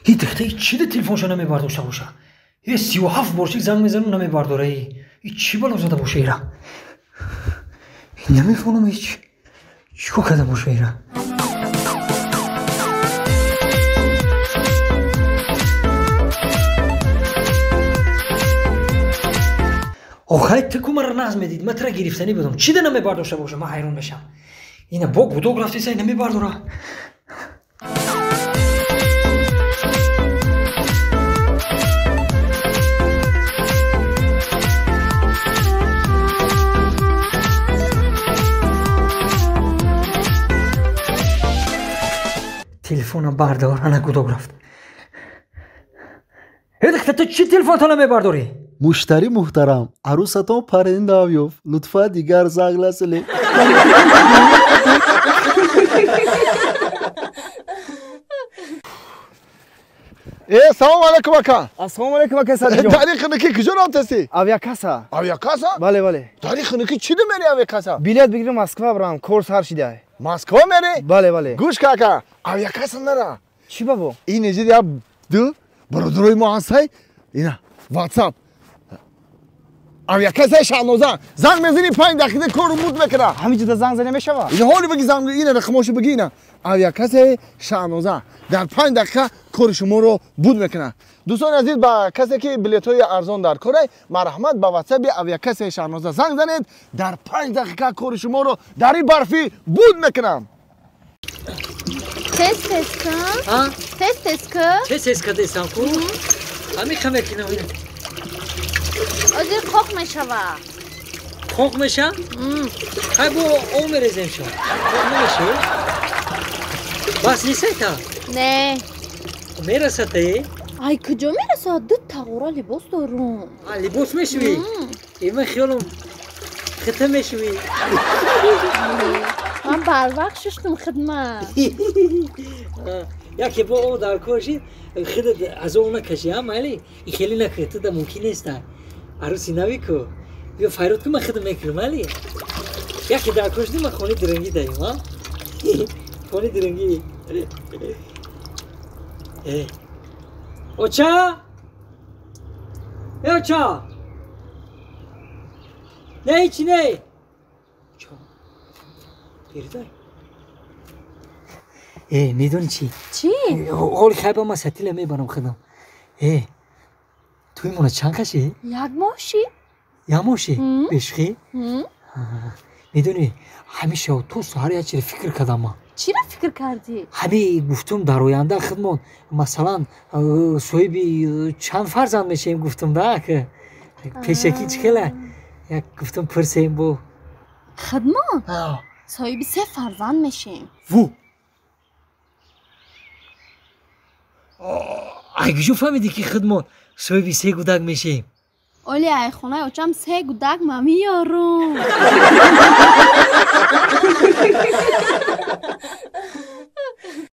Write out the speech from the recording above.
И духта чӣ да телефонша намебардошта боша? Е 37 бор ши занг мезанам намебардора. И чӣ бало зада боша ира? Намефаҳмам ҳеч. Чӣ кор карда боша ира? Охай ту ку маро нағз медид, ман тура гирифтанӣ будам. Чӣ да намебардошта боша? Ман ҳайрон мешам. Ина бо гудок рафтеса намебардора. Телефона бардор, ана гудок рафт. Э духта ту чӣ телефонто намебардорӣ? Муштари муҳтарам, арӯсатон парранда ёфт. Лутфан дигар занг назанед. Э, салом алейкум ака. Ассалому алейкум ака Садиҷон. Тари хунукӣ куҷо рафтасӣ? Авиакасса. Авиакасса? Бале, бале. Тари хунукӣ чӣ мери авиакасса? Билет бигирам Москва барам, кор сар шида. Москва мери? Бале, бале. Гӯш ка ака, авиакасса нара. Чӣ бабо? Ин иҷи я ду бародарои мо ҳастай. Ина WhatsApp. Авиакассаи Шаҳноза. Занг мезанӣ 5 дақиқа кору муд мекунад. Ҳамин ҷода занг зада мешавад? Ина ҳоли бигӣ занг, ина рақамошо бигӣ ина. Авиакассаи Шаҳноза дар 5 дақиқа кори шуморо буд мекунад. Дӯстони азиз, ба касе ки билетҳои арзон дар корай, марҳамат ба WhatsApp авиакассаи Шаҳноза занг занед, дар 5 дақиқа кори шуморо дар ин барфӣ буд мекунам. Тез тез кун. Тез тез кун. Тез тез кардесам ку? Ҳамин ха мекунам. Озир қоқ мешава. Қоқ меша? Хай бо об мерезем шо. Қоқ намеша? Бас несайта? Не. Мерасад е? Ай куҷо мерасад? Ду тағора либос дорум. А либос мешавӣ? Э ман хиёлам хита мешавӣ. Ман барвақт шуштум хидмат. Яке бо об дар кор шид, худат азоб накашӣ, а майли? И хеле накунӣ, ту да мумкин неста. Арӯси нави ку. Биё файрод ку, ман худам мекунам, майли? Яке дар кор шуди, ман хонаи дирангӣ даем, а? Хонаи дирангӣ. Э. Оча? Э, оча? Не, ҳечи не. Оча. Бердай. Э, медонӣ чӣ? Чӣ? Ҳоли хайба ман сатила мебарам худам. Э, туи мона чанд каши? Як моҳ шид. Як моҳ шид? Бешухӣ? Медонӣ, ҳамеша то саҳар як чиро фикр кардам ман. Чиро фикр кардӣ? Ҳамин гуфтум дар оянда худмон масалан соҳиби чанд фарзанд мешавем гуфтум да пешакӣ чӣ хела як гуфтум пурсем бо. Худмон соҳиби 3 фарзанд мешавем. Ву! Ай куҷо фаҳмидӣ ки худмон соҳиби 3 гудак мешавем? Оли ай хонаи очам 3 гудак ма меёрум.